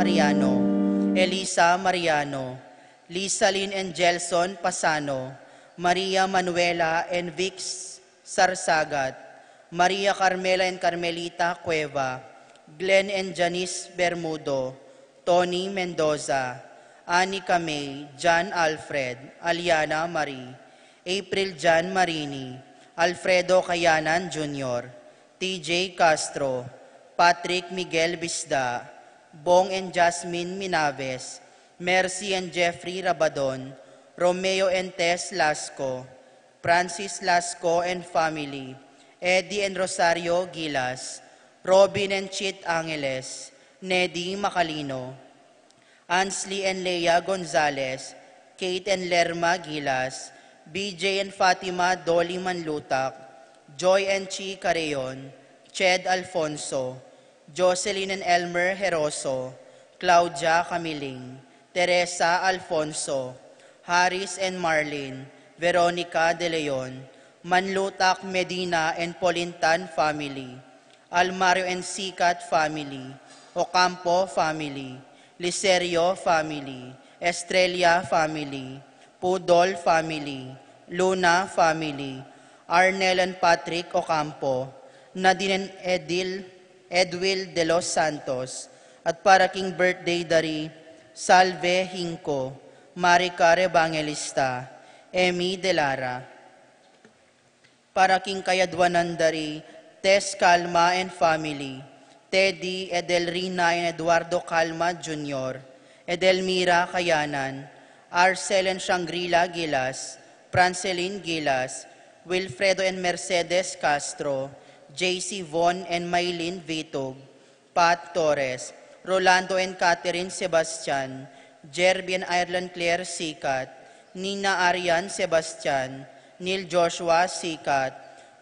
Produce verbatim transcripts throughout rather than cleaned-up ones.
Mariano, Elisa Mariano, Lisalin and Gelson Pasano, Maria Manuela and Vix Sarsagat, Maria Carmela and Carmelita Cueva, Glenn and Janice Bermudo, Tony Mendoza, Annie Camey, John Alfred, Aliana Marie, April John Marini, Alfredo Kayanan Junior, T J Castro, Patrick Miguel Bisda, Bong and Jasmine Minaves, Mercy and Jeffrey Rabadon, Romeo and Tess Lasco, Francis Lasco and family, Eddie and Rosario Gilas, Robin and Chit Angeles, Neddy Macalino, Ansley and Lea Gonzalez, Kate and Lerma Gilas, B J and Fatima Dolly Manlutak, Joy and Chi Carreon, Ched Alfonso, Jocelyn and Elmer Heroso, Claudia Camiling, Teresa Alfonso, Harris and Marlene, Veronica De Leon, Manlutak Medina and Polintan family, Almario and Sikat family, Ocampo family, Liserio family, Estrella family, Pudol family, Luna family, Arnel and Patrick Ocampo, Nadine and Edil, Edwil de los Santos, at para king birthday da ri Salve Hinco, Maricar Evangelista, Emmy Delara. Para king kayadwanan da ri Tess Calma and family, Teddy, Edelrina and Eduardo Calma Junior, Edelmira Kayanan, Arcel and Shangri-La Gilas, Francelin Gilas, Wilfredo and Mercedes Castro, J C Von and Maylin Vitug, Pat Torres, Rolando and Catherine Sebastian, Jerby and Ireland Claire Sikat, Nina Arian Sebastian, Neil Joshua Sikat,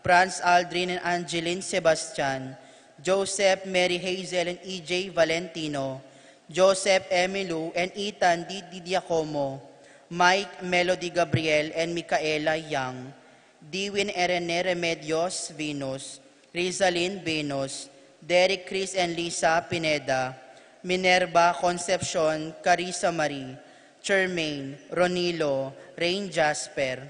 Franz Aldrin and Angeline Sebastian, Joseph, Mary Hazel and E J Valentino, Joseph, Emilu and Ethan D. Di Giacomo, Mike, Melody Gabriel and Micaela Yang, Diwin Erene Remedios Venus, Rizalin Venus, Derek Chris and Lisa Pineda, Minerva Concepcion, Carissa Marie, Charmaine, Ronilo, Rain Jasper,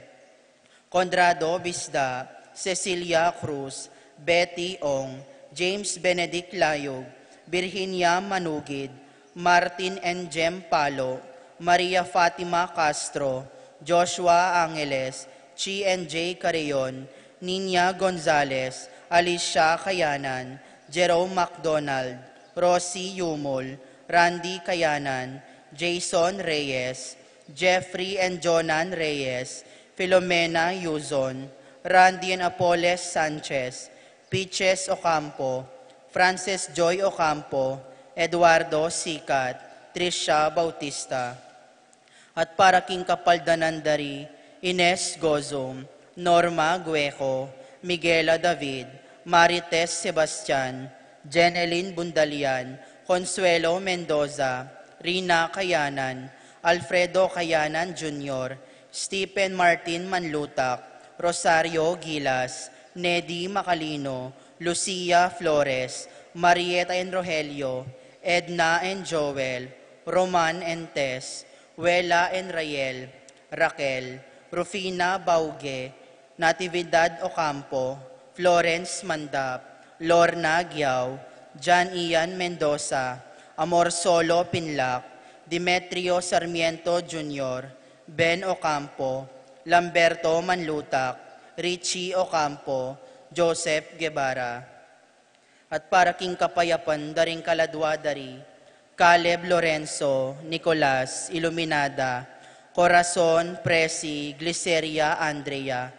Conrado Bisda, Cecilia Cruz, Betty Ong, James Benedict Layug, Virginia Manugid, Martin and Jem Palo, Maria Fatima Castro, Joshua Angeles, Chi and J Carreon, Nina Gonzalez, Alicia Kayanan, Jerome MacDonald, Rosie Yumul, Randy Kayanan, Jason Reyes, Jeffrey and Jonan Reyes, Filomena Yuzon, Randy and Apoles Sanchez, Peaches Ocampo, Frances Joy Ocampo, Eduardo Sikat, Trisha Bautista. At para king kapaldanan da ri Ines Gozum, Norma Gueco, Miguela David, Marites Sebastian, Jenelyn Bundalian, Consuelo Mendoza, Rina Kayanan, Alfredo Kayanan Junior, Stephen Martin Manlutak, Rosario Gilas, Nedy Macalino, Lucia Flores, Marieta and Rogelio, Edna and Joel, Roman and Tess, Wela and Rael, Raquel, Rufina Bauge, Natividad Ocampo, Florence Mandap, Lorna Giao, John Ian Mendoza, Amor Solo Pinlac, Demetrio Sarmiento Junior, Ben Ocampo, Lamberto Manlutak, Richie Ocampo, Joseph Guevara. At para king kapayapan da ring kaladwa da ri Caleb Lorenzo, Nicolas, Iluminada, Corazon, Presi, Gliceria, Andrea,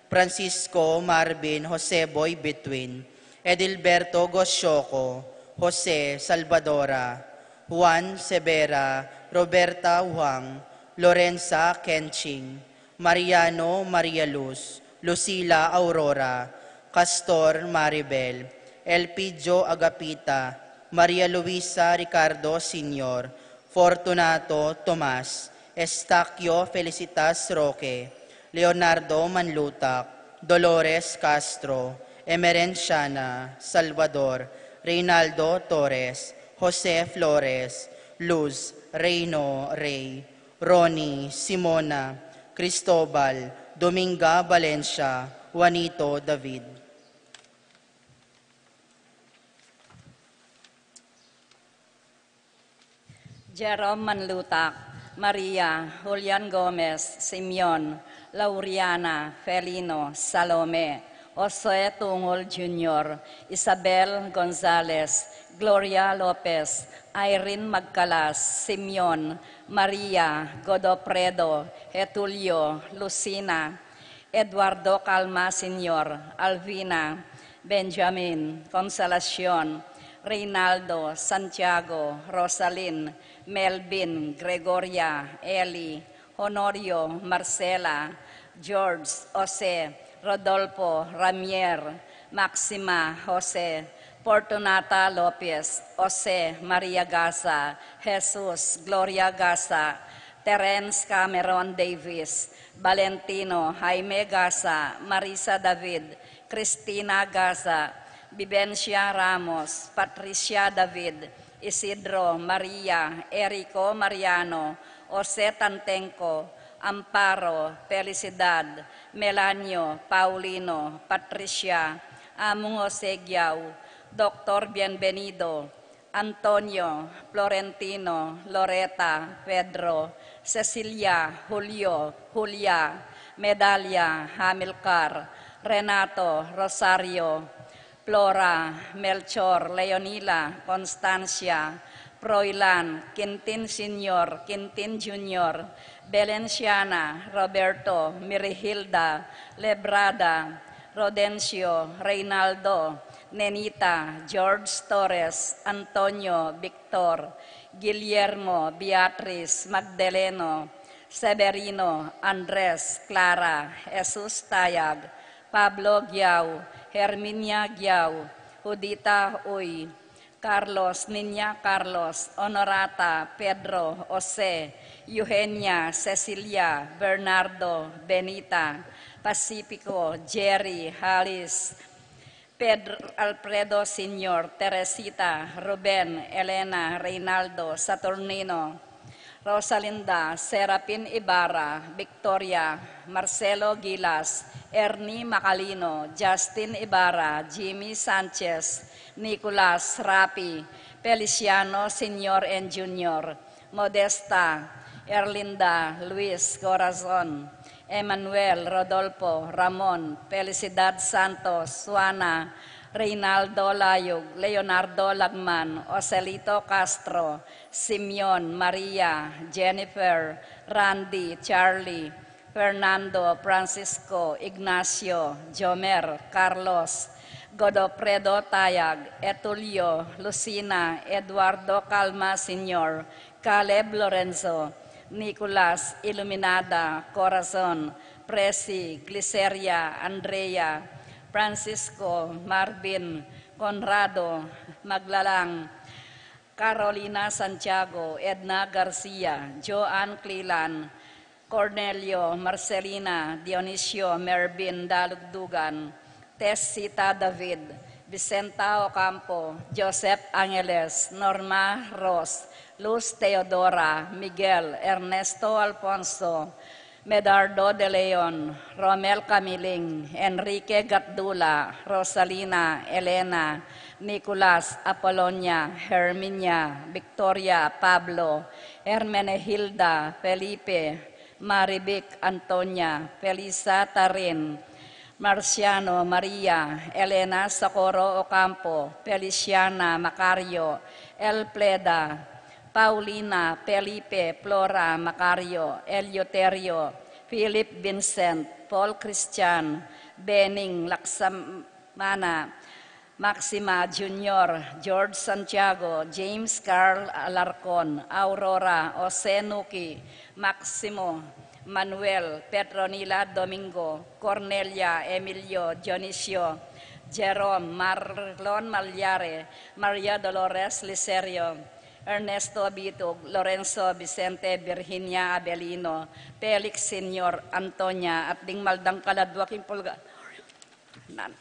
Francisco, Marvin, Jose Boy Between, Edilberto Gosioco, Jose, Salvadora, Juan Severa, Roberta Juan, Lorenza Kenching, Mariano Maria Luz, Lucila Aurora, Castor Maribel, Elpidio Agapita, Maria Luisa Ricardo Senior, Fortunato Tomas, Estaquio Felicitas Roque, Leonardo Manlutak, Dolores Castro, Emerenciana Salvador, Reynaldo Torres, Jose Flores, Luz, Reyno, Rey, Ronnie, Simona, Cristobal, Dominga, Valencia, Juanito, David. Jerome Manlutak, Maria, Julian Gomez, Simeon, Lauriana, Felino, Salome, Jose Tungol Junior, Isabel Gonzalez, Gloria Lopez, Irene Magcalas, Simeon, Maria, Godofredo, Getulio, Lucina, Eduardo Calma Senior, Alvina, Benjamin, Consolacion, Reynaldo, Santiago, Rosalyn, Melvin, Gregoria, Eli, Honorio, Marcela, George, Jose, Rodolfo, Ramier, Maxima, Jose, Fortunata Lopez, Jose, Maria Gaza, Jesus, Gloria Gaza, Terence Cameron Davis, Valentino, Jaime Gaza, Marisa David, Cristina Gaza, Vivencia Ramos, Patricia David, Isidro, Maria, Erico Mariano, Jose Tantenco, Amparo, Felicidad, Melanio, Paulino, Patricia, Among Jose Giau, Doctor Bienvenido, Antonio, Florentino, Loreta, Pedro, Cecilia, Julio, Julia, Medalia, Hamilcar, Renato, Rosario, Flora, Melchor, Leonila, Constancia, Froilan, Quintin Senior, Quintin Junior, Belenciana, Roberto, Mirihilda, Lebrada, Rodencio, Reynaldo, Nenita, George Torres, Antonio, Victor, Guillermo, Beatriz, Magdaleno, Severino, Andres, Clara, Jesus Tayag, Pablo Giau, Herminia Giau, Judita Uy, Carlos, Niña Carlos, Honorata, Pedro, Jose, Eugenia, Cecilia, Bernardo, Benita, Pacifico, Jerry, Halis, Pedro, Alfredo Senior, Teresita, Ruben, Elena, Reynaldo, Saturnino, Rosalinda, Serapin Ibarra, Victoria, Marcelo Gilas, Ernie Macalino, Justin Ibarra, Jimmy Sanchez, Nicolas, Rapi, Feliciano Senior and Junior, Modesta, Erlinda, Luis, Corazon, Emmanuel, Rodolfo, Ramon, Felicidad Santos, Juana, Reynaldo Layug, Leonardo Lagman, Joselito Castro, Simeon, Maria, Jennifer, Randy, Charlie, Fernando, Francisco, Ignacio, Jomer, Carlos, Godofredo Tayag, Etulio, Lucina, Eduardo Calma Senior, Caleb Lorenzo, Nicolas, Iluminada, Corazon, Presi, Gliceria, Andrea, Francisco, Marvin, Conrado, Maglalang, Carolina Santiago, Edna Garcia, Joan Clilan, Cornelio, Marcelina, Dionisio, Mervin Dalugdugan, Tessita David, Vicenta Ocampo, Joseph Angeles, Norma Ros, Luz Teodora, Miguel, Ernesto Alfonso, Medardo de Leon, Romel Camiling, Enrique Gatdula, Rosalina, Elena, Nicolas, Apolonia, Herminia, Victoria, Pablo, Hermenegilda, Felipe, Marivic, Antonia, Felisa, Tarin, Marciano, Maria, Elena, Socorro, Ocampo, Feliciana, Macario, Elpleda, Paulina, Felipe, Flora, Macario, Eleuterio, Philip, Vincent, Paul, Christian, Bening, Laksamana, Maxima Junior, George Santiago, James Carl Alarcon, Aurora, Jose Nuki, Maximo, Manuel, Petronila Domingo, Cornelia, Emilio, Dionisio, Jerome, Marlon Malyare, Maria Dolores Liserio, Ernesto Bitug, Lorenzo Vicente, Virginia Abelino, Felix Senior, Antonia, at ding maldang kaladwa king pulga. Nan.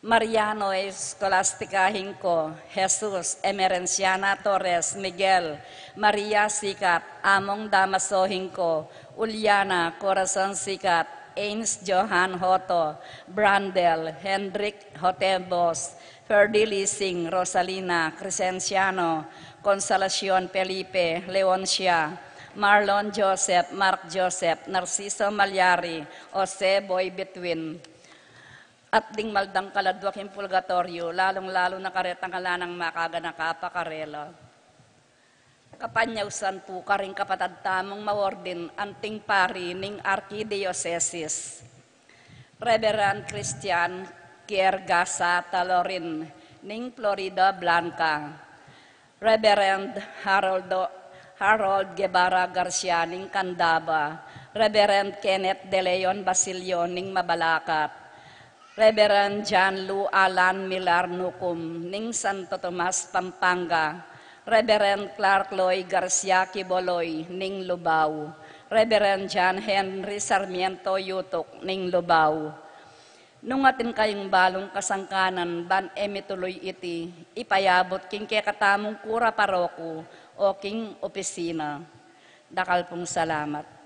Mariano Escolastica Hinco, Jesus, Emerenciana Torres, Miguel, Maria Sikat, Among Damaso Hinco, Uliana, Corazon Sikat, Ains Johan Hoto, Brandel, Hendrik Hotebos, Ferdy Lising, Rosalina, Crescenciano, Consolacion Felipe, Leoncia, Marlon Joseph, Mark Joseph, Narciso Malyari, Jose Boy Betwin, at ding maldang kaladwa king purgatoryo, lalung-lalu na karetang ala nang makaganaka pa karela. Kapanyausan pu karing kapatad tamung maordin anting pari ning arkidiosesis. Reverend Christian Kiergasa Talorin ning Florida Blanca. Reverend Harold, Harold Guevara Garcia ning Candaba. Reverend Kenneth De Leon Basilio ning Mabalacat. Reverend John Lu Alan Milar Nukum ning Santo Tomas, Pampanga. Reverend Clark Loy Garcia Quiboloy ning Lubao. Reverend John Henry Sarmiento Yutuk ning Lubao. Nung atin kayung balung kasangkanan ban e mituluy iti, ipayabut king kekatamung kura paroku o king opisina. Dakal pung salamat.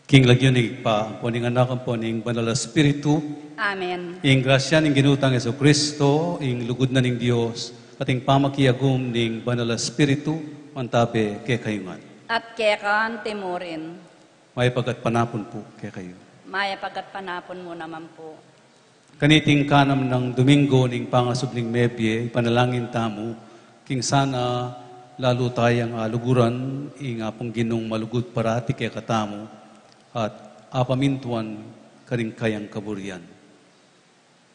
King lagyu ning Ibpa, ampo ning Anak, ampo ning Banal a Espiritu. Amen. Ing grasya ning Ginu tang Jesucristo, ing lugud na ning Dios, at ing pamakiagum ning Banal a Espiritu, mantabe kekayu ngan. At keka antimurin. Mayap a gatpanapun pu kekayu. Mayap a gatpanapun mu naman pu. Kaniting kanam nang Domingo ning pangasubling mebie, ipanalangin tamu, king sana lalu tayang aluguran ing Apung Ginung malugud parati kekatamu, at apamintuan karing kayang kaburian.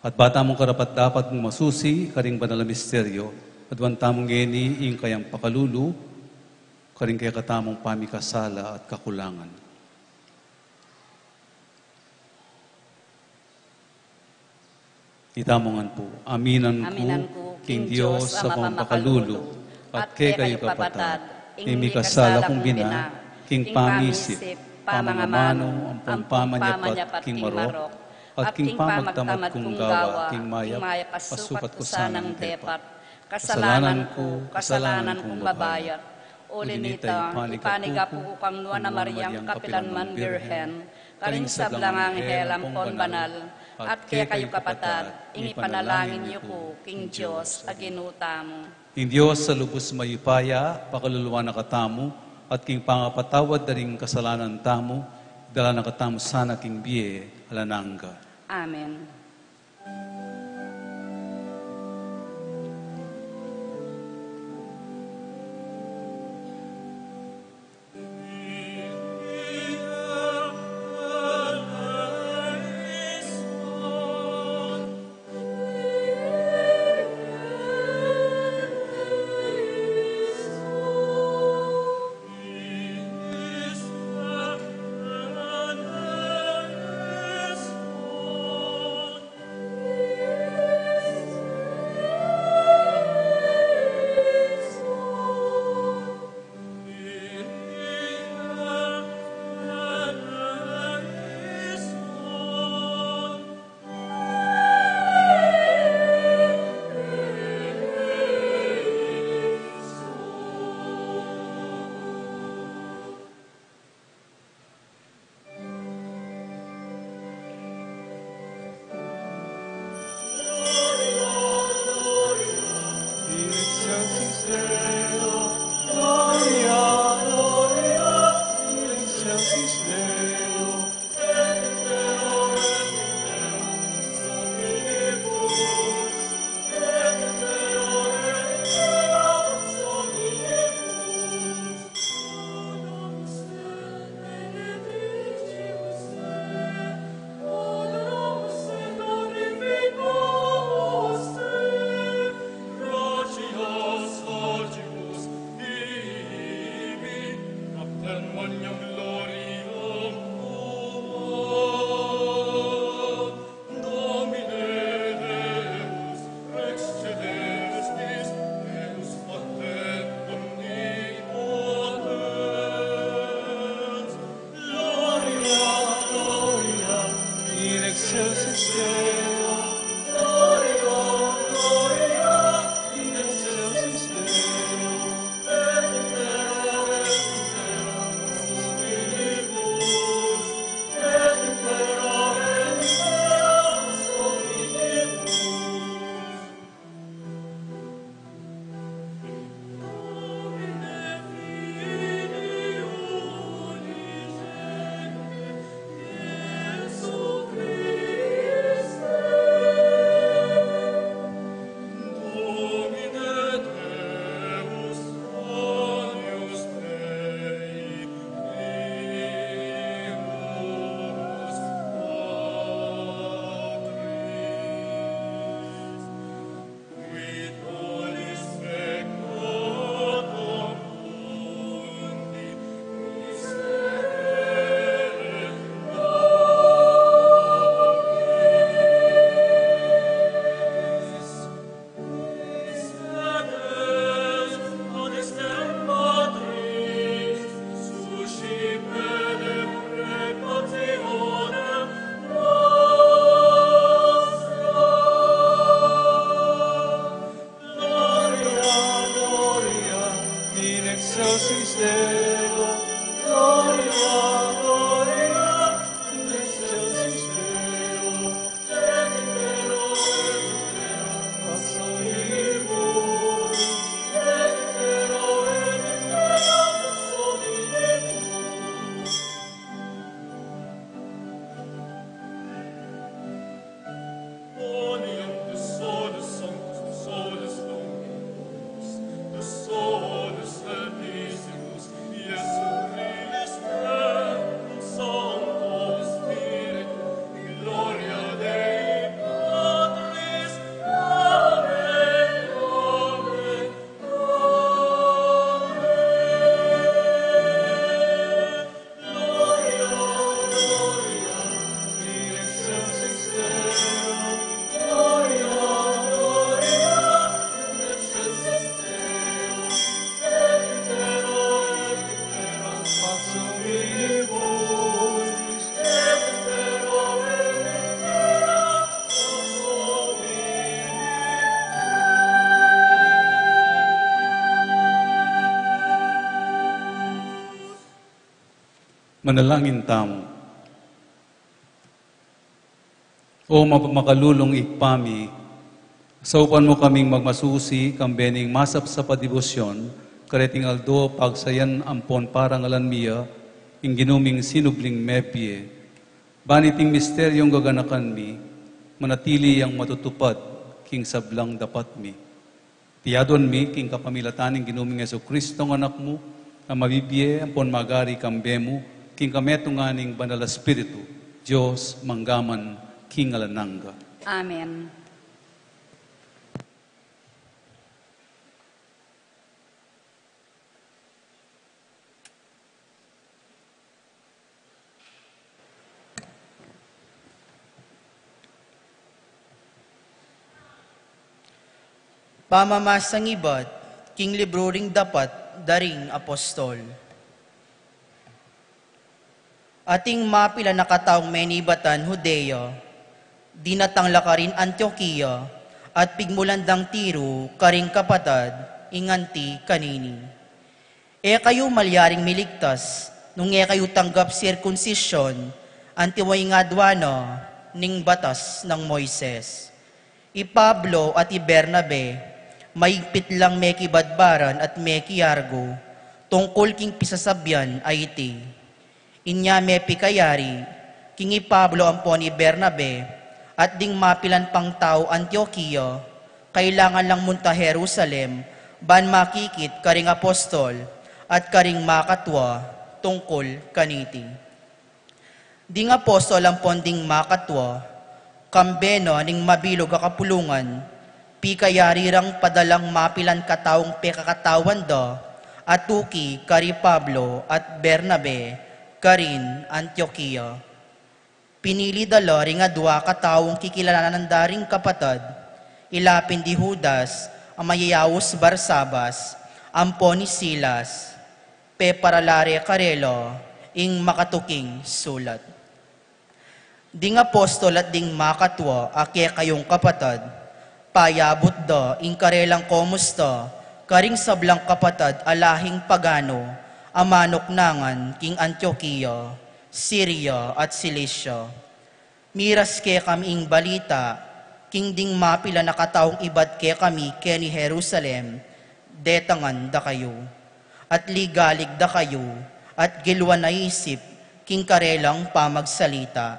At ba tamung karapat-dapat mung masusi karing banal a misteryo, aduan tamu ngeni ing kayang pakalulu karing kekatamung pamikasala at kakulangan. Itamu ngan pu, aminan ku, aminan ku, king Dios a mapakalulu, at kekayu kapatad, ing mikasala kung bina, king pamisip, pamangamanu, ampong pamanyapat king marok, at king pamagtamad kung gawa, king mayap, pasupat ku sanang depat. Kasalanan ku, kasalanan kung babayat. Uli nita, ipanigapu ku kang Nuan a Mariang kapilanman Birhen, karing sablang anghel ampon banal, at kekayu kapatad, ing ipanalangin yu ku king Dios a Ginu tamu. Ing Dios a lubus mayupaya, pakaluluan na katamu, at king pangapatawad da ring kasalanan tamu, dala na katamu sana king bie alang angga. Amen. Manalangin tamu. O mapamakalulung Ibpa mi, saupan mu kaming magmasusi, kambe ning masapsap a debosyon, kareting aldo pagsayan ampon parangalan mi ya, ing Ginu ming sinubling mebie. Ban iting misteryung gaganakan mi, manatili yang matutupad king sablang dapat mi. Iti aduan mi king kapamilatan ning Ginu ming Jesucristo, ing Anak mu, a mabibie ampon magari kambe mu, king kametungan ning Banal a Espiritu, Dios, mangga man king alang angga. Amen. Pamamasang ibat king libru ring Dapat da ring Apostol. Ating mapilan a kataung menibatan Judea, dinatang la karin Antiokia, at pigmulan dang tiru karing kapatad ing anti kanini. E kayu malyaring miligtas nung e kayu tanggap sirkunsisyon, anti mo ing adwa na ning batas nang Moises. I Pablo at i Bernabe, maigpit lang mekibadbaran at mekiargu tungkul king pisasabian a iti. Inya mepikayari king i Pablo ampon i Bernabe at ding mapilan pang tau Antiokia, kailangan lang munta Jerusalem ban makikit karing apostol at karing makatua tungkul kaniti. Ding apostol ampon ding makatua, kambe na ning mabilug a kapulungan, pikayari rang padalang mapilan kataung pekakatawan da, a tuki kari Pablo at Bernabe, karin Antiokia. Pinili da la ring adwa kataung kikilalanan da ring kapatad, ila pin di Judas, a mayayaus Barsabas, ampon i Silas, peparala re karela ing makatuking sulat. Ding apostol at ding makatua a kekayung kapatad, payabut da ing karelang komusta karing sablang kapatad a lahing pagano a manuknangan king Antiokia, Siria, at Cilicia. Miras kekami ing balita king ding mapilan a kataung ibat kekami keni Jerusalem, detangan da kayu, at ligalig da kayu, at gilwan a isip king karelang pamagsalita.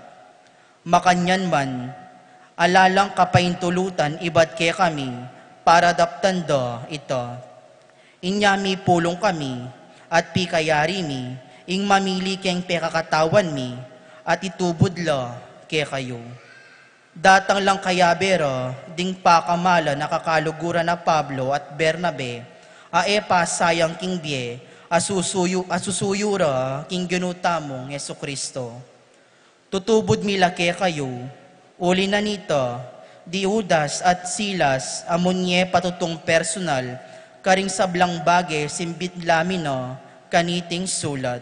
Makanyan man, ala lang kapaintulutan ibat kekami para daptan da ita. Inya mipulung kami, at pikayari mi ing mamili keng pekakatawan mi, at itubud la kekayu. Datang lang kayabe ra ding pakamalan a kakaluguran a Pablo at Bernabe, a e pasayang king bie, a susuyu, a susuyu ra king Ginu tamung Jesucristo. Tutubud mi la kekayu, uli na nita, di Judas at Silas a munye patutung personal karing sablang bage simbit la mi na kaniting sulat.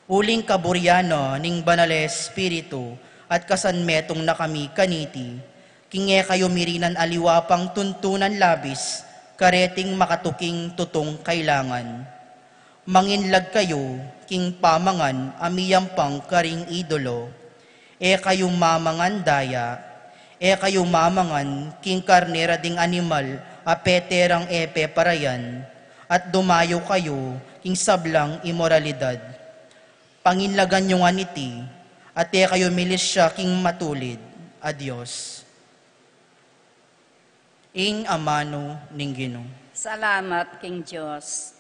Uling kaburian na ning Banal a Espiritu at kasanmetung na kami kaniti, king e kayu mirinan aliwa pang tuntunan labis kareting makatuking tutung kailangan. Manginlag kayu king pamangan a miyampang karing idolo. E kayu mamangan daya, e kayu mamangan king karne ra ding animal a pete rang e peparayan, at dumayu kayu king sablang imoralidad. Panginlagan yu ngan iti, at e kayu milisya king matulid a Dios. Ing amanu ning Ginu. Salamat king Dios.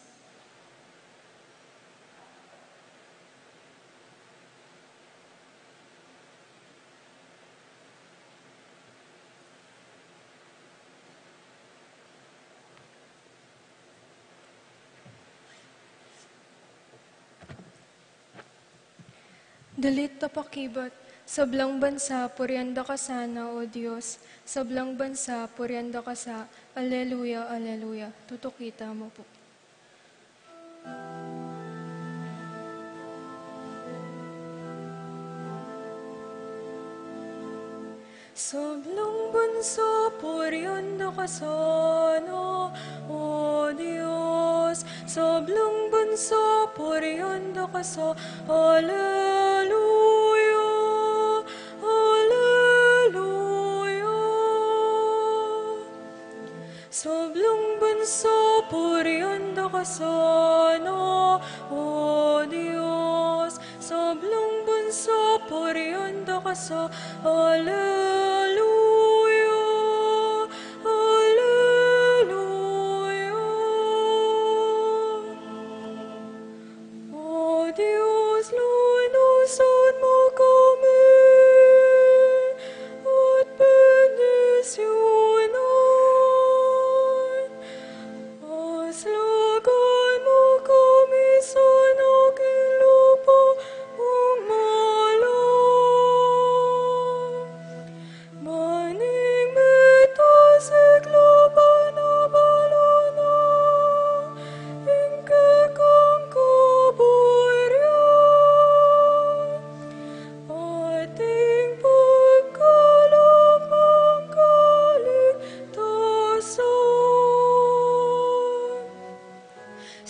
Dalit a pakibat. Sablang bansa, purian da ka sana, O Dios. Sablang bansa, purian da ka sa. Aleluya, aleluya. Tutuki tamu pu. Sablang bansa, purian da ka sana, O Dios. Sablang bansa, Sapurian da ka sa, Alleluia, Alleluia. Sablung bansa purian da ka sana, O Dios. Sablung bansa purian da ka sa, Alleluia, Alleluia. O Dios, lunusan mu kami at bendisyunan. Aslagan mu kami sana king lupa mung malam. Maning mitasik lupa na balu na ing kekang kaburian, at ing pagkalang mung kaligtasan.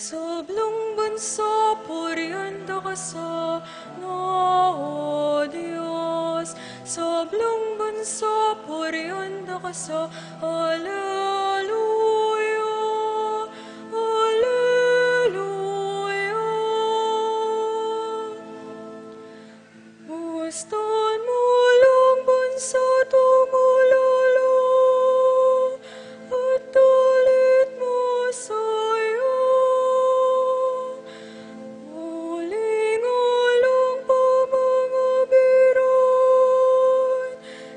Sablung bansa purian da ka sana, O Dios. Sablung bansa purian da ka sana, Alleluia, Alleluia. Mustan mu lang bansa tumulala at dalit mu saya. Uling alang pamangabiran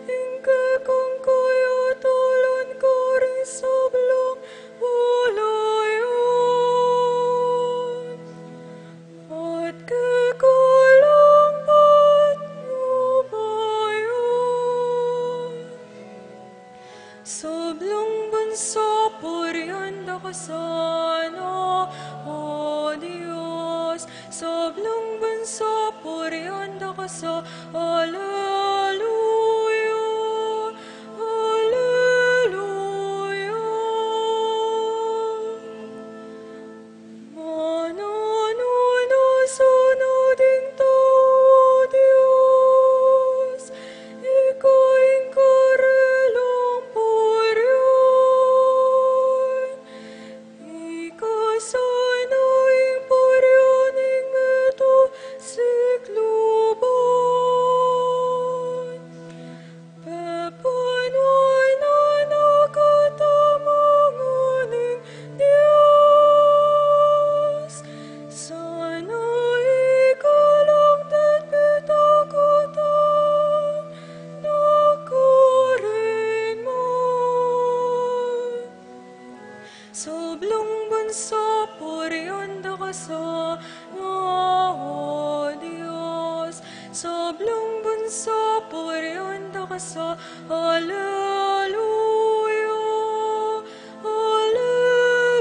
ing kekang kayatalan karing sablung balayan. At kekalang patnubayan. Sablung bansa purian da ka sana, O Dios. Sablung bansa purian da ka sana, Alleluia, Alleluia. Manananu sana ding tau, Dios, ika ing karilang purian. Ika sana ing purian ning metasik lupan. Pepanuan na na katamu ngan ing Dios. Sana ika lang ding pitakutan na karin mu. Sablung bansa purian da ka sana, O Dios. Sablung bansa purian da ka sana, Alleluia, Alleluia.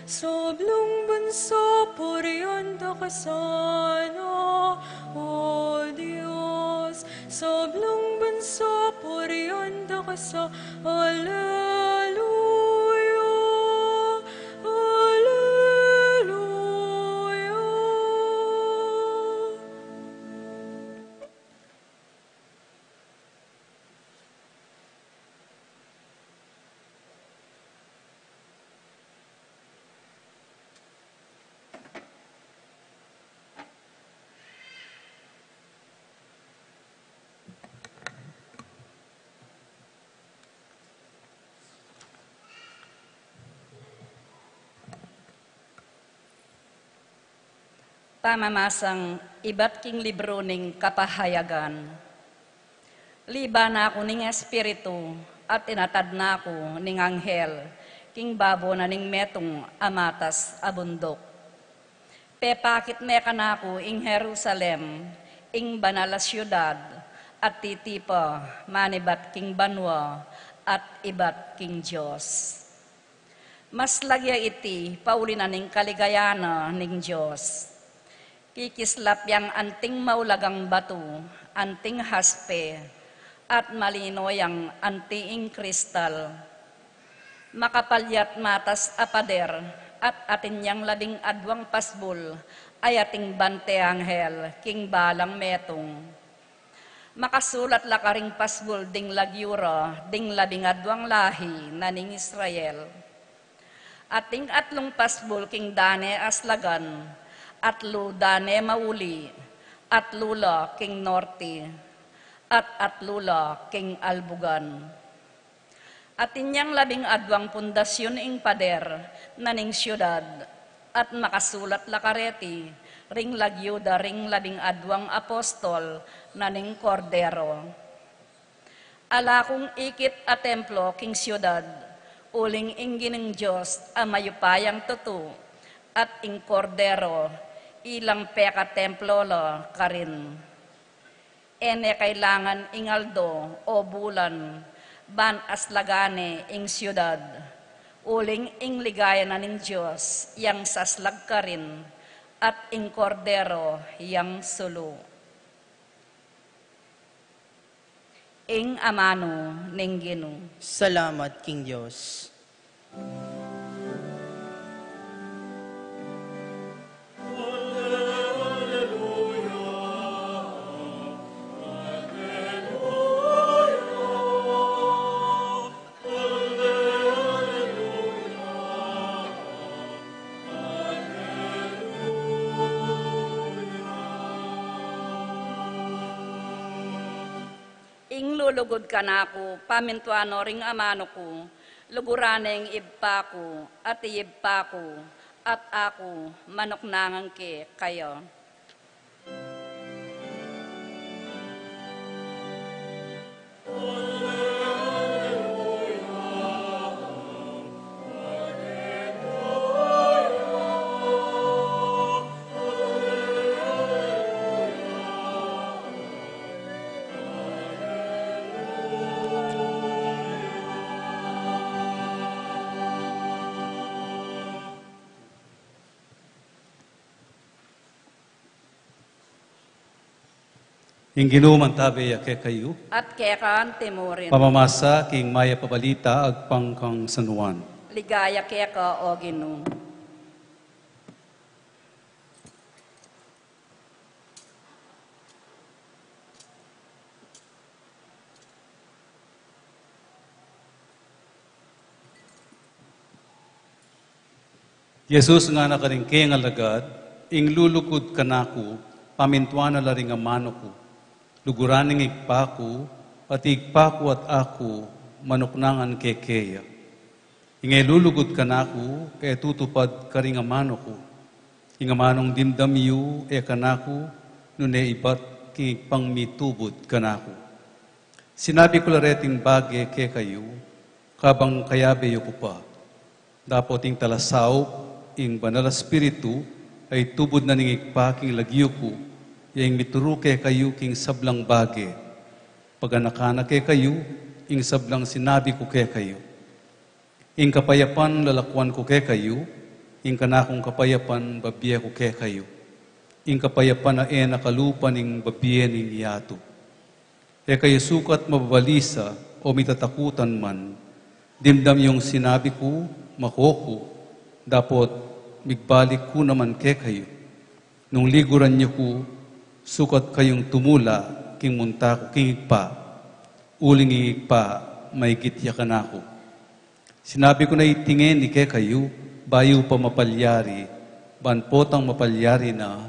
Sablung bansa purian da ka sana, O Dios. Sablung bansa purian da ka sana, Alleluia, Alleluia. Pamamasang ibat king libru ning Kapahayagan. Liba na ku ning Espiritu, at inatad na ku ning anghel king babo na ning metung a matas a bunduk. Pepakit ne kanaku ing Jerusalem, ing banal a siudad, at titipa manibat king banua at ibat king Dios. Mas lagya iti pauli na ning kaligayan na ning Dios. Kikislap yang anting maulagang batu, anting haspe, at malino yang anting kristal. Makapalya't matas a pader, at atin yang labing adwang pasbul, ay ating bante anghel, king balang metung. Makasulat la karing pasbul ding lagyu ra, ding labing adwang lahi na ning Israel. Ating atlung pasbul king dane aslagan, atlu dane mauli, atlu la king norte, at atlu la king albugan. Atin yang labing adwang pundasyun ing pader na ning siudad, at makasulat la kareti ring lagyu da ring labing adwang apostol na ning Kordero. Ala kung ikit a templo king siudad, uling ing Ginung Dios a mayupayang tutu, at ing Kordero, ilang pekatemplo la karin. E ne kailangan ing aldo o bulan, ban aslagan ne ing siudad, uling ing ligaya na ning Dios yang saslag karin, at ing Kordero yang sulu. Ing amanu ning Ginu. Salamat king Dios. Ing lulugud kanaku, pamintuan no ring amanu ku, luguran ne ing Ibpa ku, at i Ibpa ku, at aku, manuknangan kekaya. Ing Ginu mantabe ya kekayu. At keka antimurin. Pamamasa king Mayap a Balita agpang kang San Juan. Ligaya keka, o Ginu. Jesus ngana karing kayang alagad, ing lulugud kanaku, pamintuan na la ring amanu ku, luguran ning Ibpa ku, at i Ibpa ku at aku, manuknangan kekeya. Ing e lulugud kanaku, e tutupad karing amanu ku. Ing amanung dimdam yu, e kanaku, nune ibat king Ibpang mitubud kanaku. Sinabi ku la reting bage kekayu, kabang kayabe yu ku pa. Dapot ing talasaup, ing Banal a Espiritu, a itubud na ning Ibpa king lagyu ku, ya ing mituru kekayu king sablang bage. Paganakan na kekayu ing sablang sinabi ku kekayu. Ing kapayapan lalakuan ku kekayu, ing kanakung kapayapan babie ku kekayu. Ing kapayapan a e na kalupa ning babie ning yatu. E kayu sukat mababalisa o mitatakutan man, dimdam yung sinabi ku, mako ku, dapot migbalik ku naman kekayu. Nung liguran yu ku, sukat kayung tumula king munta ku king Ibpa, uling ing Ibpa maigit ya kanaku. Sinabi ku na iti ngeni kekayu, bayu pa mapalyari, ban potang mapalyari na,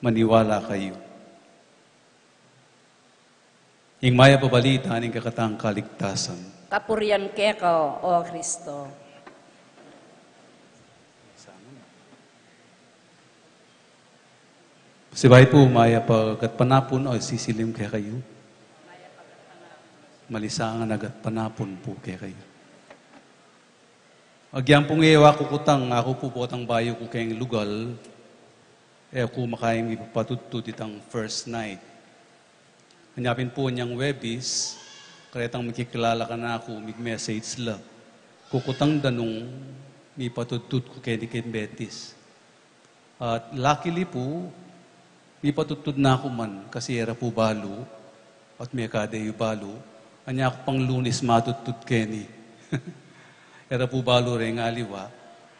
maniwala kayu. Ing Mayap a Balita ning kekatang kaligtasan. Kapurian keka, o Kristo. Sibayu pu, mayap a gatpanapun o sisilim kekayu. Malisangan a gatpanapun pu kekayu. Agyang pung e wa ku kutang, aku pu potang bayu ku keng lugal, e ku makaing mipapatudtud itang first night. Anya pin pu inyang Webis, karetang mikikilala kanaku, mig-message la. Kukutang da nung mipatudtud ku keni keng Betis. At luckily pu, mipatudtud na ku man, kasi e ra pu balu, at mekade yu balu, anya ku pang Lunes matudtud keni. Kera pu balu reng aliwa.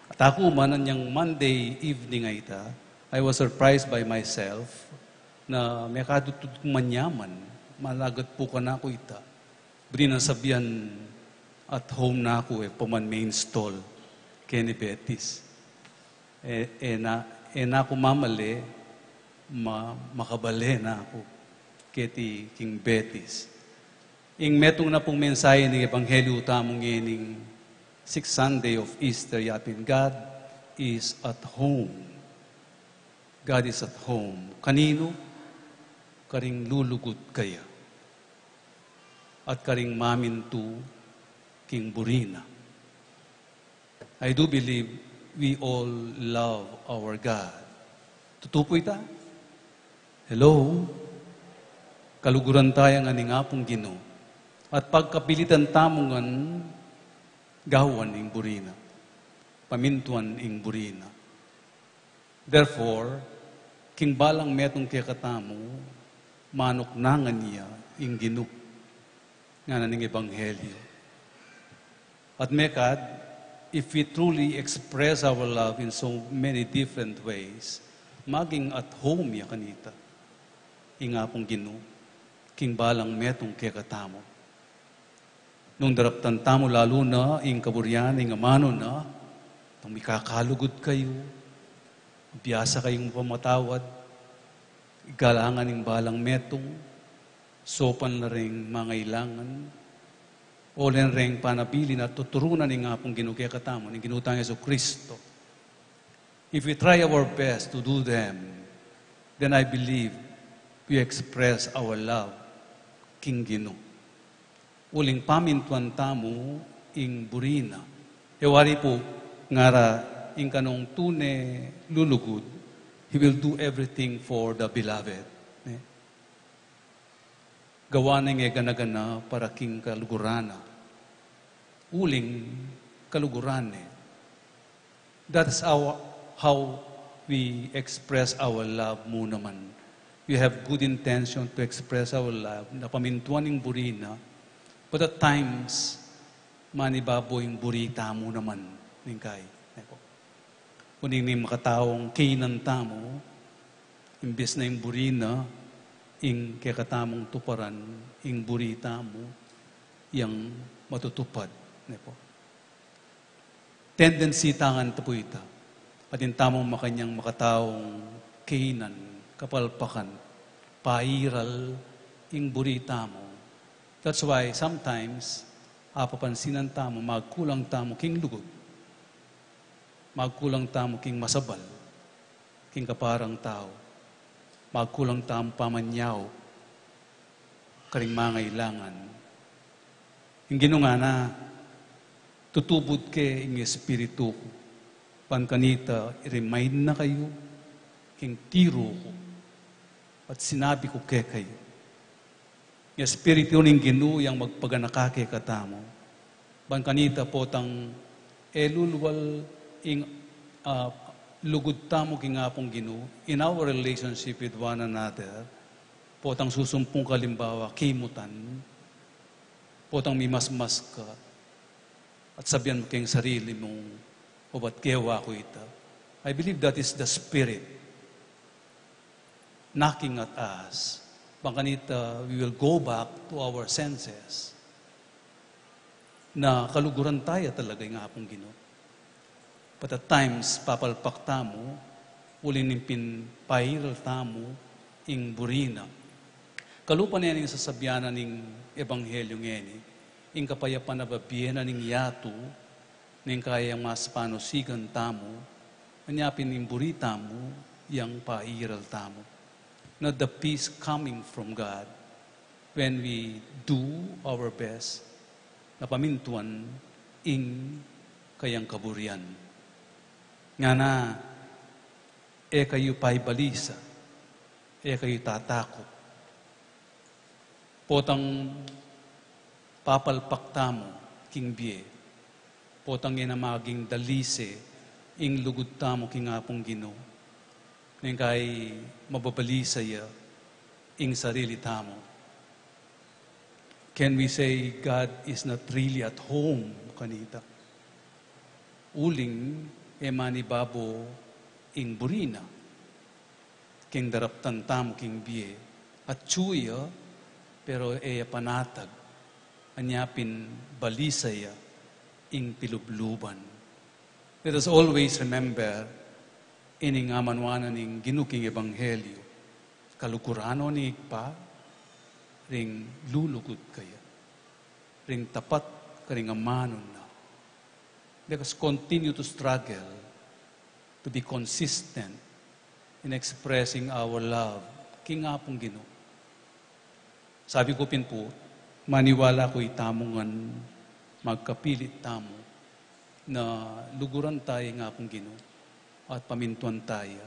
At aku man anyang Monday evening a ita, I was surprised by myself na mekadudut kung manyaman, malagat pu kanaku ita. Buri nang sabian at home na ku, e pa man me-install keni Betis. E, e na, e na ku mamale, ma-, makabale na ku keti king Betis. Ing metung na pung mensahe ning Ebanghelyu tamu ngening sixth Sunday of Easter, yapin, God is at home. God is at home. Kaninu? Karing lulugud kaya at karing mamintu king buri na. I do believe we all love our God. Tutu pu ita? Hello? Kaluguran taya ngan ning Apung Ginu. At pagkapilitan tamu ngan gawan ing buri na, pamintuan ing buri na. Therefore, king balang metung kekatamu, manuknangan ya ing Ginu, ngana ning Ebanghelyu. At mekad, if we truly express our love in so many different ways, maging at home ya kanita ing Apung Ginu king balang metung kekatamu. Nung daraptan tamu lalu na ing kaburian ning amanu na, nung mikakalugud kayu, biasa kayung mapamatawad, igalangan ing balang metung, saupan la reng mangailangan, o len reng panabilin at tuturunan ning Apung Ginu kekatamu, ning Ginu tang Jesucristo. If we try our best to do them, then I believe we express our love king Ginu. Uling pamintuan tamu ing buri na. E wari pu, ngara ing kanung tune lulugud, he will do everything for the beloved. Ne? Gawa ne ing e gana-gana para king kaluguran na. Uling kaluguran ne. That's how, how we express our love mu naman. We have good intention to express our love, na pamintuan ing buri na, but at times, manibabu ing buri tamu naman, ningkai. Nako. Kuning ning makataung kainan tamu, imbis na ing buri na, ing kekatamung tuparan, ing buri tamu, yang matutupad. Nako. Tendency tangan ta pu ita. Atin tamung makanyang makataung kainan, kapalpakan, pairal ing buri tamu. That's why sometimes, apapansinan tamu, magkulang tamu king lugud. Magkulang tamu king masabal. King kaparang tau, magkulang tamu pamanyaup karing mangailangan. Ing Ginu ngana, tutubud ke ing Espiritu ku, ban kanita i-remind na kayu king tiru ku at sinabi ku kekayu. Ing Espiritu ning Ginu yang magpaganaka kekatamu. Ban kanita potang e lulual ing, ah, lugud tamu king Apung Ginu, in our relationship with one another, potang susumpung ka alimbawa, kimutan, potang mimasmas ka, at sabian mu king sarili mu, "O, ba't gewa ku ita?" I believe that is the Spirit knocking at us. Ban kanita, we will go back to our senses. Na kaluguran taya talaga ing Apung Ginu. But at times, papalpak tamu, uli ning pin pairal tamu ing buri na. Kalupa ne ning sasabian na ning Ebanghelyu ngeni, ing kapayapan a bibie na ning yatu, ning kaya mas panusigan tamu, anya pin ing buri tamu, yang pairal tamu. Na the peace coming from God when we do our best na pamintuan ing kayang kaburian. Ngana, e kayu paibalisa, e kayu tatakup. Potang papalpak tamu king bie, potang e na maging dalise ing lugud tamu king Apung Ginu, neng kai mababalisa ya ing sarili tamu. Can we say God is not really at home kanita? Uling e manibabo ing buri na king daraptan tamu king bie, atyu ya, pero e ya panatag, anya pin balisa ya ing pilubluban. Let us always remember ining amanuan na ning Ginu king Ebanghelyo. Kaluguran no ni Ibpa, ring lulugud kaya, ring tapat karing amanu na. Let us continue to struggle to be consistent in expressing our love king Apung Ginu. Sabi ku pin pu, maniwala ku itamu ngan magkapilit tamu na luguran taya ing Apung Ginu at pamintuan taya.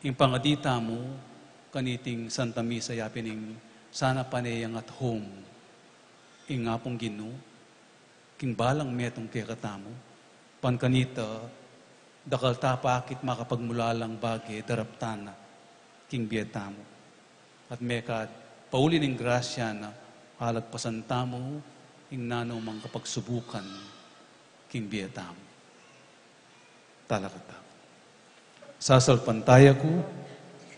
Ing pangadi tamu kaniting Santa Misa, yapin ing sana pane yang at home ing Apung Ginu king balang metung kekatamu. Ban kanita, dakal ta pa akit makapagmulalang bage daraptan na king bie tamu. At mekad pauli ning grasya na, alagpasan tamu ing nanu mang kapagsubukan king bie tamu. Talakad ta. Sasalpantaya ku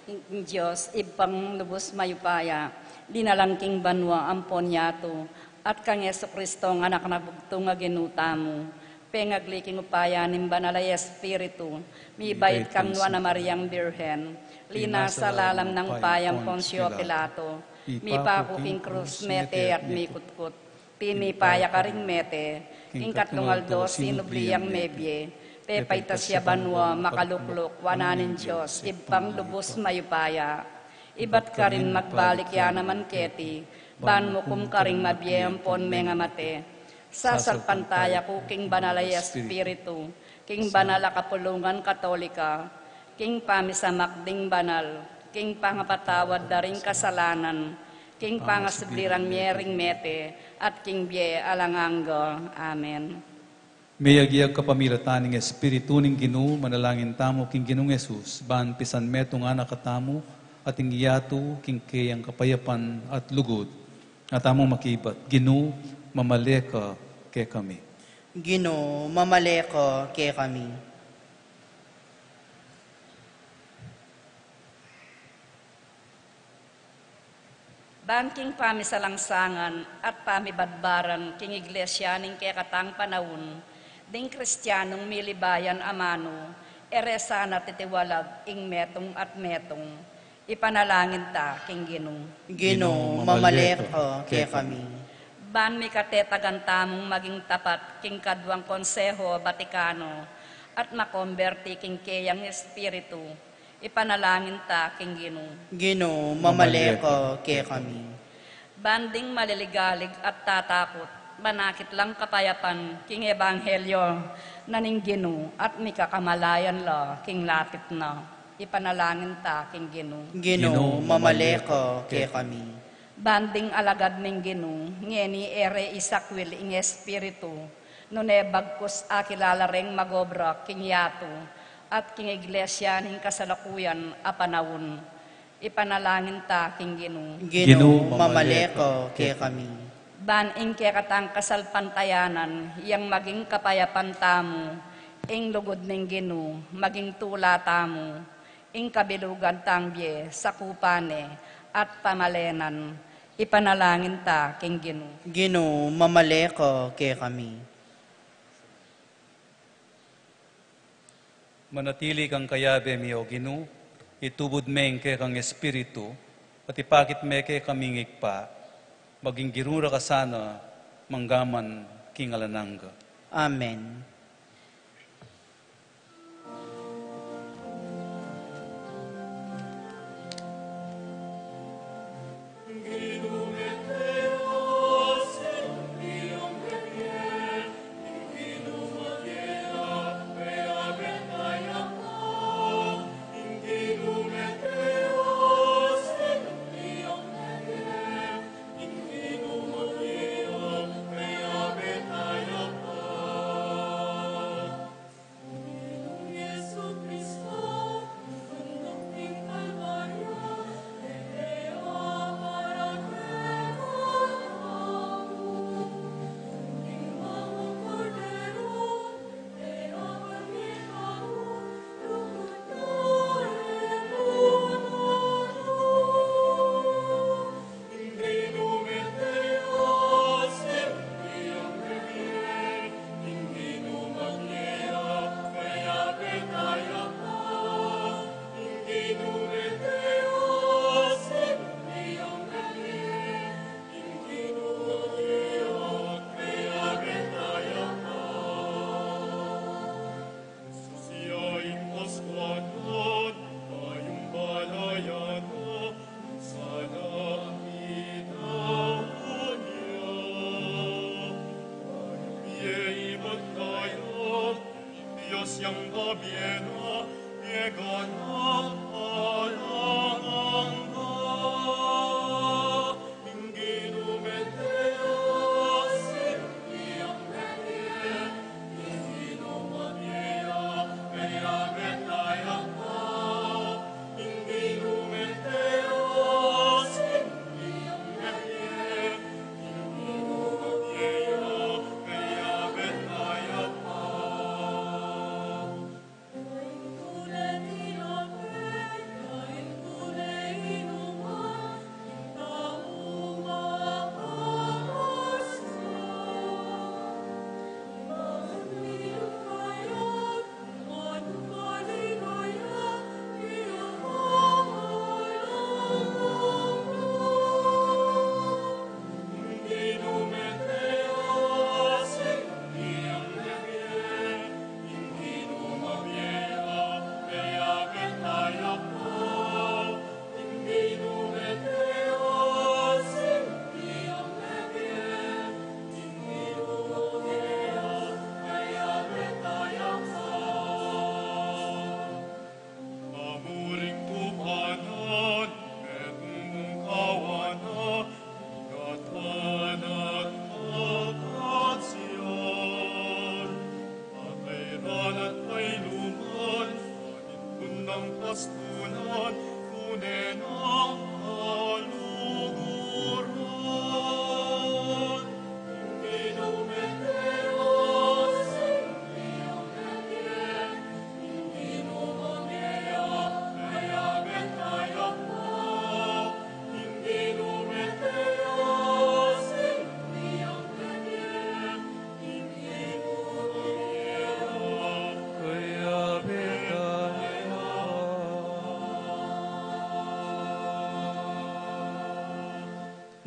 ing Dios, Ibpang lubus mayupaya, linalang king banua ampon yatu, at kang Jesucristo, ing Anak na bugtung a Ginu tamu, pengagli king upaya ning Banal a Espiritu, mibait kang Nuan a Mariang Birhen, linasa lalam nang upayang Poncio Pilato, mipaku king krus, mete at mikutkut, tinipa ya karing mete, king katlung aldo sinubli yang mebie, pepaitas ya banua, makalukluk wanan ning Dios, Ibpang lubus mayupaya. Ibat karin magbalik ya naman keti, ban mukum karing mabie ampon mengamate. Sasalpantaya ku king Banal a Espiritu, king banal a kapulungan Katolika, king pamisamak ding banal, king pangapatawad da ring kasalanan, king pangasubli rang mie ring mete, at king bie alang angga. Amen. Meyag-yag kapamilatan ning Espiritu ning Ginu, manalangin tamu king Ginung Jesus, ban pisan metung anak katamu, at ing yatu king keyang kapayapan at lugud. At tamung makibat, Ginu, mamale ka kekami. Ginu, mamale ka kekami. Ban king pamisalangsangan at pamibadbaran king Iglesia ning kekatang panaun, ding Kristianung milibayan amanu, e re sana titiwalag ing metung at metung. Ipanalangin ta king Ginu. Ginu, mamale ka kekami. Ban mikatetagan tamung maging tapat king kaduang Konseho Vaticano at makomberti king keyang Espiritu, ipanalangin ta king Ginu. Ginu, mamale ka kekami. Ban ding maliligalig at tatakut, manakit lang kapayapan king ebanghelyo na ning Ginu at mikakamalayan la king lapit na. Ipanalangin ta king Ginu. Ginu, mamale ka kekami. Ban ding alagad ning Ginu, ngeni e re isakwil ing Espiritu, nune bagkus akilala reng magobra king yatu at king Iglesia ning kasalukuyan a panaun. Ipanalangin ta king Ginu. Ginu, mamale ka kekami. Ban ing kekatang kasalpantayanan yang maging kapayapan tamu, ing lugud ning Ginu maging tula tamu, ing kabilugan tang bie sakupan ne at pamalenan. Ipanalangin ta king Ginu. Ginu, mamale ka kekami. Manatili kang kayabe mi, O Ginu, itubud me ing kekang Espiritu, at ipakit me kekami ing Ibpa, maging Ginu ra ka sana, manggaman king alang angga. Amen.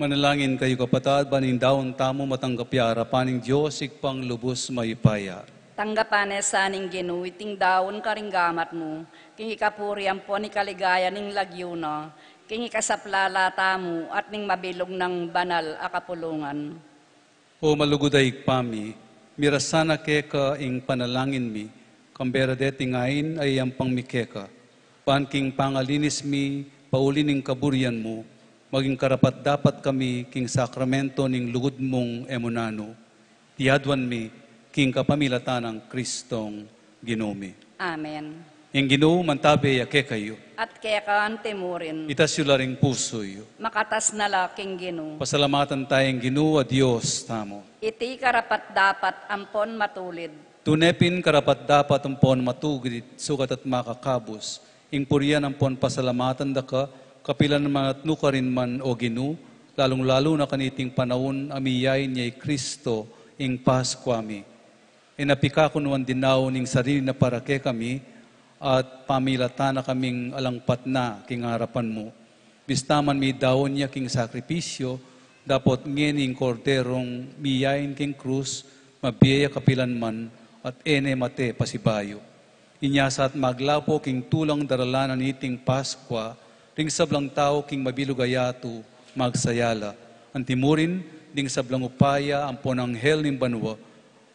Manalangin kayu, kapatad, ban ing daun tamu matanggap ya arapan ning Dios Ibpang lubus mayupaya. Tanggapan ne sa ning Ginu iting daun karing gamat mu, king ikapuri ampon ikaligaya ning lagyu na, king ikasaplala tamu at ning mabilug nang banal a kapulungan. O malugud a Ibpa mi, mirasan na keka ing panalangin mi, kambe ra deting ain a iyampang mi keka, ban king pangalinis mi pauli ning kaburian mu, maging karapat-dapat kami king sakramento ning lugud mung e mu nanu. Iti aduan mi king kapamilatan nang Kristong Ginu mi. Amen. Ing Ginu mantabe ya kekayu. At keka antimurin. Itas yu la ring pusu yu. Makatas na la king Ginu. Pasalamatan taya ing Ginu a Dios tamu. Iti karapat-dapat ampon matulid. Tune pin karapat-dapat ampon matulid, sukat at makakabus, ing purian ampon pasalamatan da ka, kapilan man at nukarin man, o Ginu, lalung-lalu na kaniting panaun a miyain ya i Kristo, ing Paskua mi. Ing pikakunuan dinaun ning sarili na para kekami, at pamilatan na kaming alangpat na king arapan mu. Bista man midaun ya king sakripisyu, dapot ngeni ing Korderong miyain king krus, mabie ya kapilan man, at e ne mate pasibayu. Inya sa at maglapo king tulang daralan na niting Paskua, ring sablang tau king mabilug a yatu magsaya la. Antimurin, ding sablang upaya ampon anghel ning banua,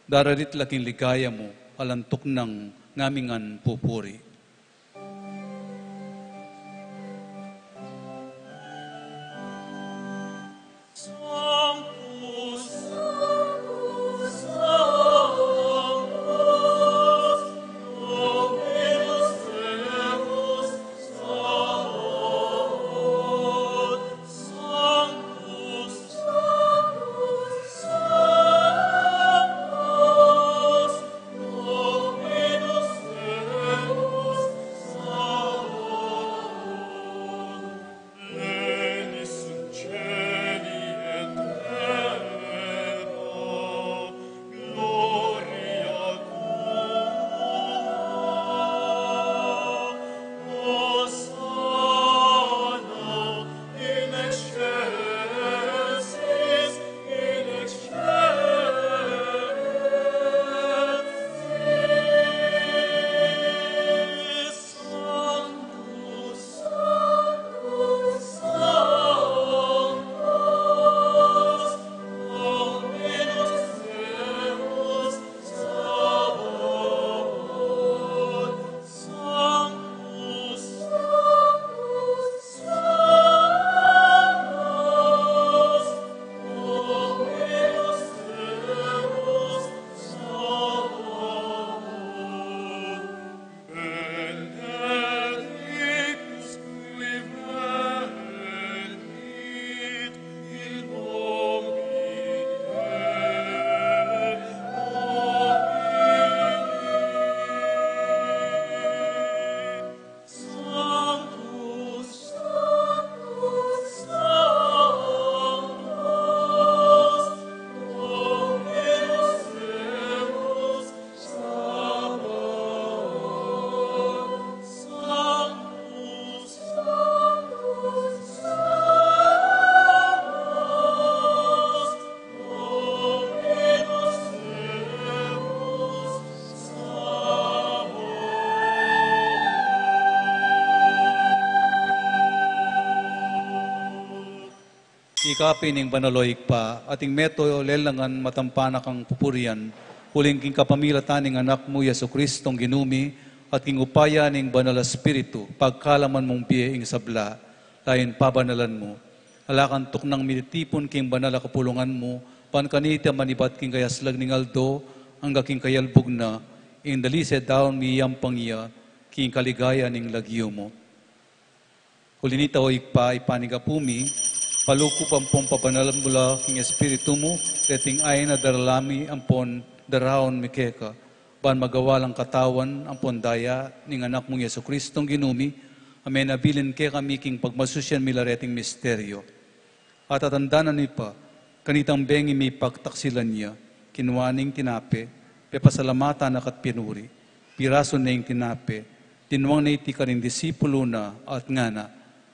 daralit la king ligaya mu, alang tuknang ngamingan pupuri. Ika pin ing banal, o Ibpa, at ing meto lelangan matampa na kang pupurian, uling king kapamilatan ning Anak mu, Jesucristong Ginu mi, at king upaya ning Banal a Espiritu, pagkalaman mung bie ing sabla, layun pabanalan mu. Ala kang tuknang mitipun king banal a kapulungan mu, ban kanita manibat king kayaslag ning aldo, angga king kayalbug na, ing dalise daun miyampang ya, king kaligaya ning lagyu mu. Uli nita, o Ibpa, ipanyawad mi, palukup ampon pabanalan mu la king Espiritu mu, reting ain a daralan mi ampon daraun mi keka, ban magawa lang katawan ampon daya ning Anak mung Jesucristong Ginu mi, a menabilin kekami king pagmasusian mi la reting misteryo. At atandanan mi pa, kanitang bengi mi pagtaksilan ya, kinua ne ing tinape, pepasalamatan na ka't pinuri, pirasu ne ing tinape, dinwang ne iti karing disipulu na, at ngana,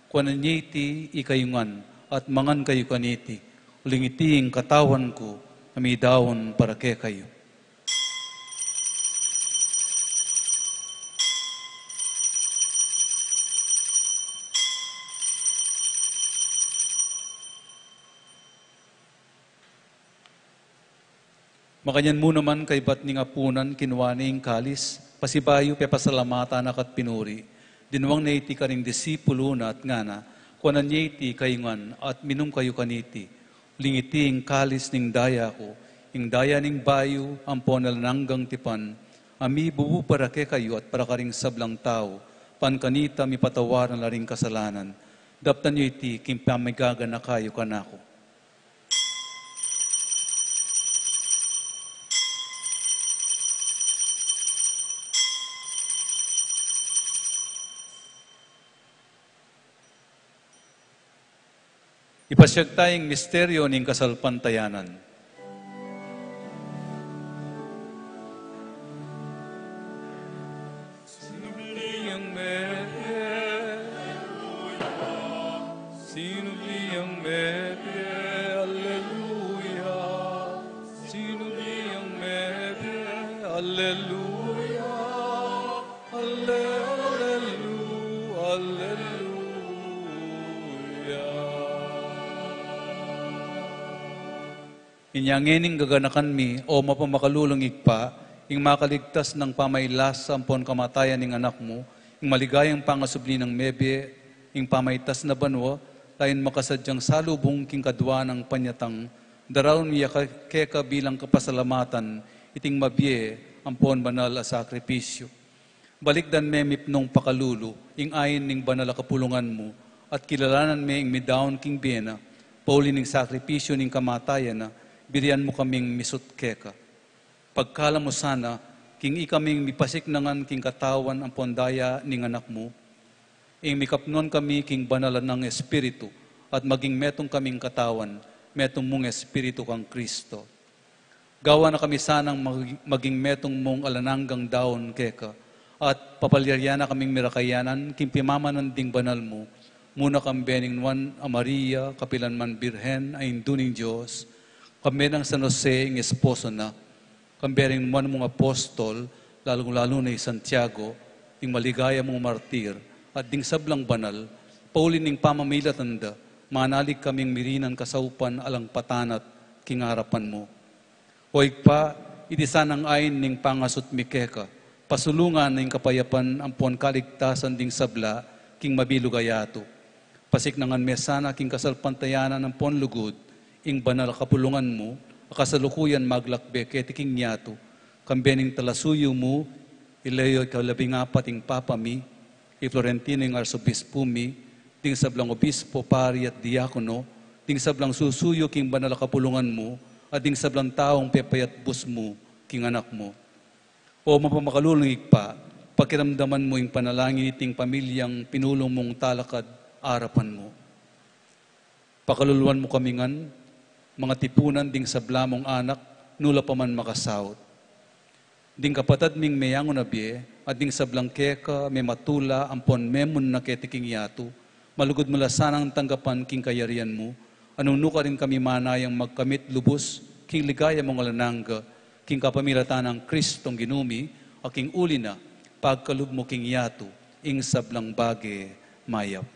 kuanan ye iti ikayu ngan, at mangan kayu kaniti, uling iti ing katawan ku, a midaun para kekayu. Makanyan mu naman kaybat ning apunan, kinua ne ing kalis, pasibayu pepasalamatan na ka't pinuri, dinwang ne iti karing disipulu na at ngana: Kuanan ye iti kayu ngan at minum kayu kaniti, uling iti ing kalis ning daya ku, ing daya ning bayu ampon alang anggang tipan, a mibubu para kekayu at para karing sablang tau, ban kanita mipatawaran la ring kasalanan. Daptan yu iti king pamigaganaka yu kanaku. Ipasyag ta ing misteryo ning kasalpantayanan. Sinubli yang mebie, sinubli yang mebie, alleluia. Sinubli yang mebie, alleluia. Alle-, allelu-, alleluia. Inya ngening gaganakan mi, o mapamakalulung Ibpa, ing makaligtas nang pamailasa ampon kamatayan ning Anak mu, ing maligayang pangasubli nang mebie, ing pamaitas na banua, layun makasadyang salubung king kadua nang panyatang, daraun mi ya ka-, keka bilang kapasalamatan iting mabie ampon banal a sakripisyu. Balikdan me mipnung pakalulu ing ain ning banal a kapulungan mu, at kilalanan me ing midaun king bie na, pauli ning sakripisyu ning kamatayan na, birian mu kaming misut keka. Pagkalam mu sana, king ikaming mipasiknangan king katawan ampon daya ning Anak mu, ing mikapnuan kami king banal a nang Espiritu, at maging metung kaming katawan, metung mung Espiritu kang Kristo. Gawan na kami sanang mag-, maging metung mung alang anggang daun keka, at papalyarian na kaming mirakayanan king pimamanan ding banal mu, muna kambe ning Nuan a Maria, kapilan man Birhen a Indu ning Dios, kambe nang San Jose ing esposo na, kambe ring nuan mung apostol, lalung-lalu na i Santiago, ing maligaya mung martir, at ding sablang banal, pauli ning pamamilatan da, manalig kaming mirinan kasaupan alang patanat king arapan mu. O Ibpa, iti sanang ain ning pangasut mi keka, pasulungan na ing kapayapan ampon kaligtasan ding sabla king mabilug a yatu. Pasiknangan me sana king kasalpantayanan ampon lugud ing banal a kapulungan mu, a kasalukuyan maglakbe keti king yatu, kambe ning talasuyu mu, i Leo ikalabing apat ing Papa mi, i Florentino ing Arsobispu mi, ding sablang obispo, pari at diakono, ding sablang susuyu king banal a kapulungan mu, at ding sablang taung pepayatbus mu king Anak mu. O mapamakalulung Ibpa, pakiramdaman mu ing panalangin iting pamilyang pinulung mung talakad arapan mu. Pakaluluan mu kami ngan, mangatipunan ding sabla mung anak, nu la pa man makasaut. Ding kapatad ming meyangu na bie, at ding sablang keka mematula ampon memun na keti king yatu, malugud mu la sanang tanggapan king kayarian mu, a nung nukarin kami manayang magkamit lubus king ligaya mung alang angga, king kapamilatan nang Kristong Ginu mi, a king uli na, pagkalub mu king yatu ing sablang bage mayap.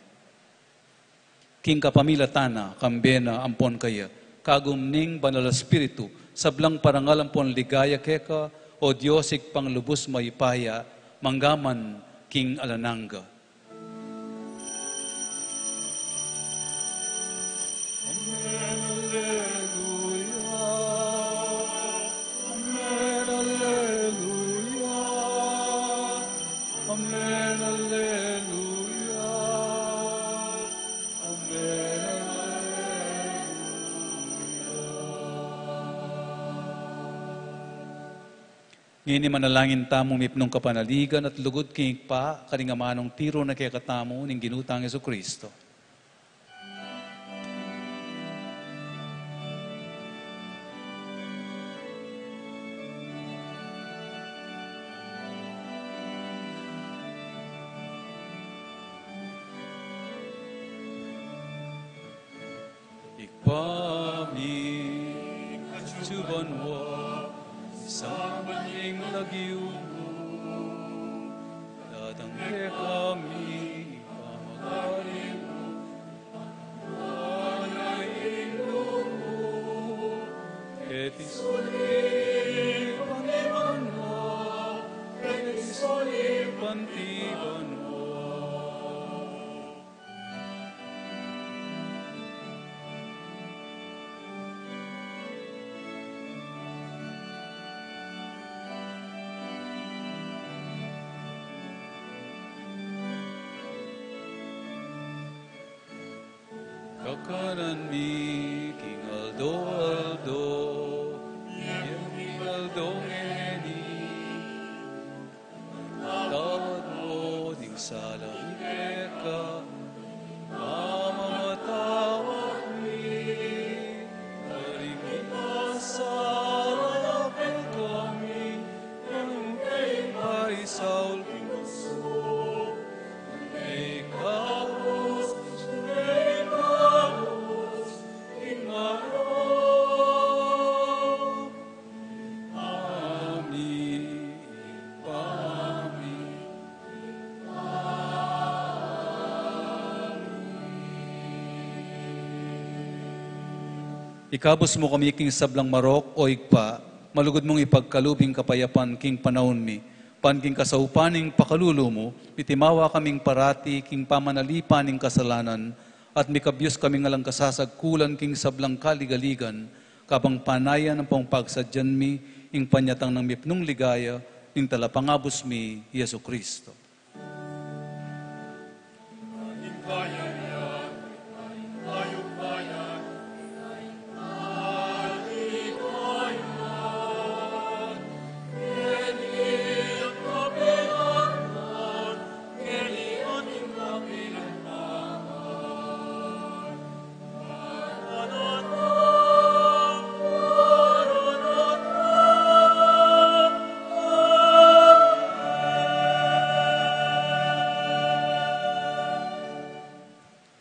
King kapamilatan na, kambe na ampon kaya, kagum ning Banal a Espiritu, sablang parangal ampon ligaya keka, O Dios, Ibpang lubus mayupaya, mangga man king alang angga. Amen, alleluia. Amen, alleluia. Amen, alleluia. Amen, alleluia. Ngeni manalangin tamu mipnung kapanaligan at lugud king Ibpa, karing amanung tiru na kekatamu ning Ginu tang Jesucristo. Ibpa mi, atsu ka banua, misamban ya ing lagyu mu, datang kekami ing pamagari mu, mipamintuan ya ing lub mu, keti sulip anti banua, keti sulip anti banua. Kakanan mi king aldo-aldo, ibie mu king aldo ngeni. Tawad mu ding sala mi keka, mamamatawad mi karing mikasala kekami, manu ke ing paisaul king tuksu, nune ikabus, nune ikabus king marok. Ibpa mi, Ibpa mi, Ibpa mi. Ikabus mu kami king sablang marok, O Ibpa, malugud mung ipagkalub ing kapayapan king panaun mi, ban king kasaupan ning pakalulu mu, mitimawa kaming parati king pamanalipan ning kasalanan, at mikabyus kaming alang kasasagkulan king sablang kaligaligan, kabang panayan ampong pagsadyan mi ing panyatang nang mipnung ligaya ning Talapangabus mi, Jesucristo.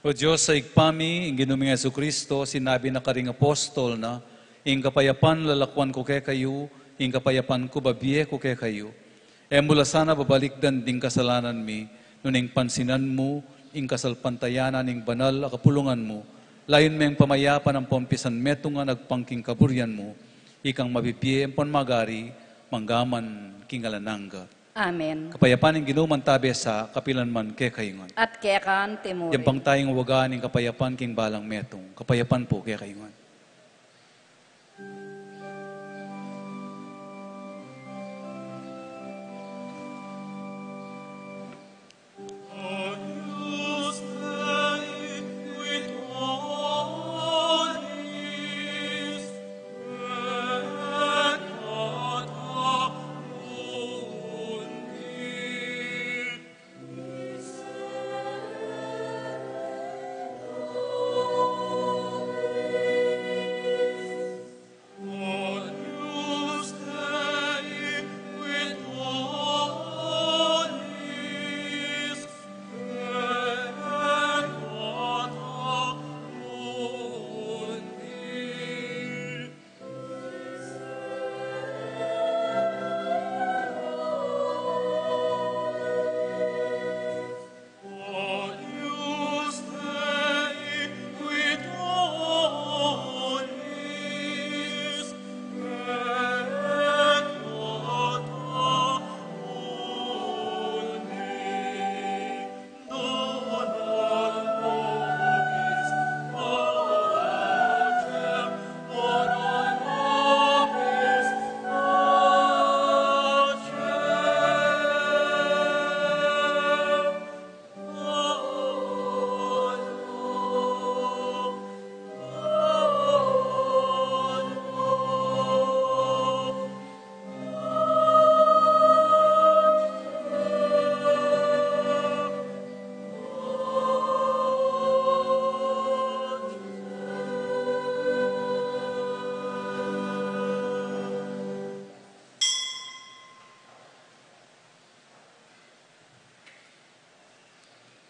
O Dios a Ibpa mi, ing Ginu ming Jesucristo, sinabi na karing apostol na, Ing kapayapan lalakuan ku kekayu, ing kapayapan ku babie ku kekayu. E mu la sana babalikdan ding kasalanan mi, nune ing pansinan mu ing kasalpantayanan ning banal a kapulungan mu, layun meng pamayapan ampon pisanmetungan agpang king kaburian mu, ikang mabibie ampon magari mangga man king alang angga. Amen. Kapayapan ning Ginu mantabe sa kapilan man kekayu ngan. At keka naman murin. Yampang tayung wagan ing kapayapan king balang metung. Kapayapan pu kekayu ngan.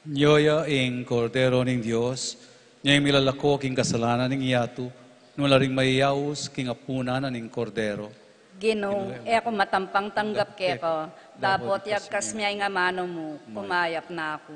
Nyo ya ing Kordero ning Dios, Nya ing milalako king kasalanan ning yatu, nu la ring mayayaus king apunan na ning Kordero. Ginu, e ku matampang tanggap keka, dapot yagkas me ing amanu mu, kumayap na ku.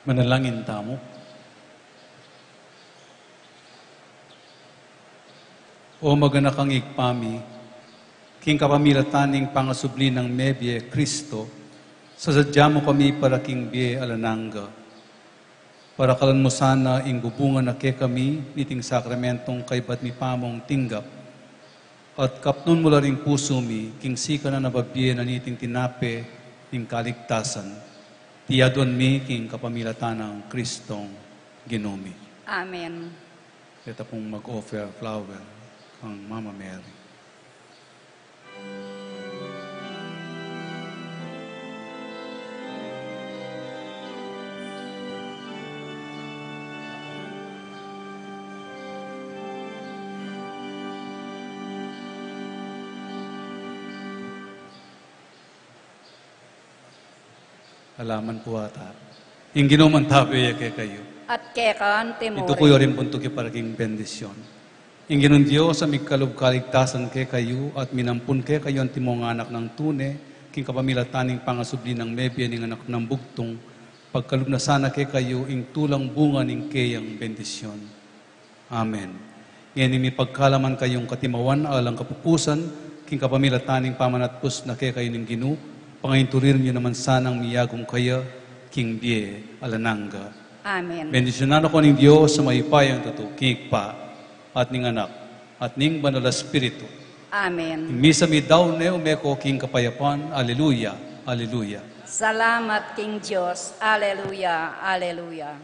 Manalangin tamu. O maganakang Ibpa mi, king kapamilatan ning pangasubli nang mebie Kristo, sasadya mu kami para king bie alang angga. Parakalan mu sana ing bubungan na kekami niting sakramentong kaybat mi pamung tinggap. At kapnun mu la ring pusu mi king sikanan a babie na niting tinape ning kaligtasan. Iti aduan mi king kapamilatan nang Kristong Ginu mi. Amen. Keta pung mag-offer flower kang Mama Mary. Alaman pu ata. Ing Ginu mantabe ya kekayu. At keka antimu rin. Ituku yu ring buntuk yu para king bendisyon. Ing Ginung Dios a migkalub kaligtasan kekayu at minampun kekayu antimong anak nang tune, king kapamilatan ning pangasubli nang mebie ning anak nang bugtung, pagkalub na sana kekayu ing tulang bunga ning keyang bendisyon. Amen. Ngeni mipagkalaman kayung katimawan alang kapupusan, king kapamilatan ning pamanatpus na kekayu ning Ginu, pangainturiran yu naman sanang miyagum kaya king bie alang angga. Amen. Bendisyunan na ko ning Dios a mayupayang tutu, king Ibpa, at ning Anak, at ning Banal a Espiritu. Amen. Ing misa mi daun ne, ume ko king kapayapan. Aleluya, aleluya. Salamat king Dios. Aleluya, aleluya.